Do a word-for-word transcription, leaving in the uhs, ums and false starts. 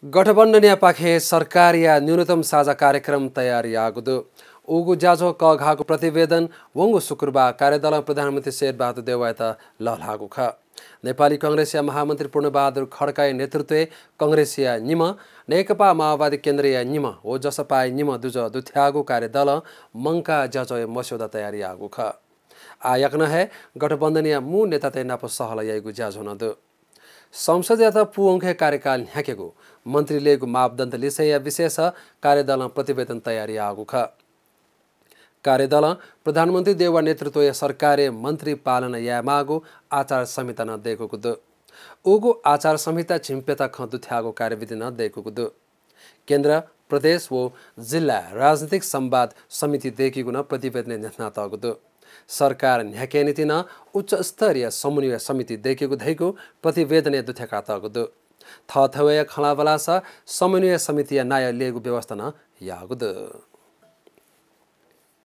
गठबन्धनया पाखें सरकारया न्यूनतम साझा कार्यक्रम तयार याःगु दु। उगु ज्याझ्वः कःघाःगु प्रतिवेदन वंगु शुक्रबार कार्यदलं प्रधानमन्त्री शेरबहादुर देउवायात लःल्हाःगु खः। नेपाली कांग्रेसया महामन्त्री पूर्णबहादुर खड्काया नेतृत्वय् कांग्रेसया निम्ह, नेकपा माओवादी केन्द्रया निम्ह व जसपाया निम्ह दुजः दुथ्याःगु कार्यदलं मंकाः ज्याझ्वःया मस्यौदा तयार याःगु खः। आः याकनं हे गठबन्धनया मू नेतातय् नाप सहलह याइगु ज्याझ्वः नं दु। संसदयात पूवंक हे कार्यकाल न्ह्याकेगु, मन्त्री लयेगु मापदण्ड लिसेया विषयस कार्यदलं प्रतिवेदन तयार याःगु खः। कार्यदलं प्रधानमन्त्री देउवा नेतृत्वया सरकारय् मन्त्री पालना यायेमाःगु आचार संहिता नं दय्कूगु दु। उगु आचार संहिता झिंप्यता खँ दुथ्याःगु कार्यविधि नं दय्कूगु दु। केन्द्र, प्रदेश व जिल्ला राजनीतिक संवाद समिति दय्कीगु नं प्रतिवेदनय् न्ह्यथनातःगु दु। सरकार न्ह्याकेया निंतिं नं उच्च स्तरीय समन्वय समिति दय्कीगु धइगु प्रतिवेदनय् दुथ्याकातःगु दु। थःथवय्या खँल्हाबल्हास समन्वय समितिया नायः लयेगु व्यवस्था नं याःगु दु।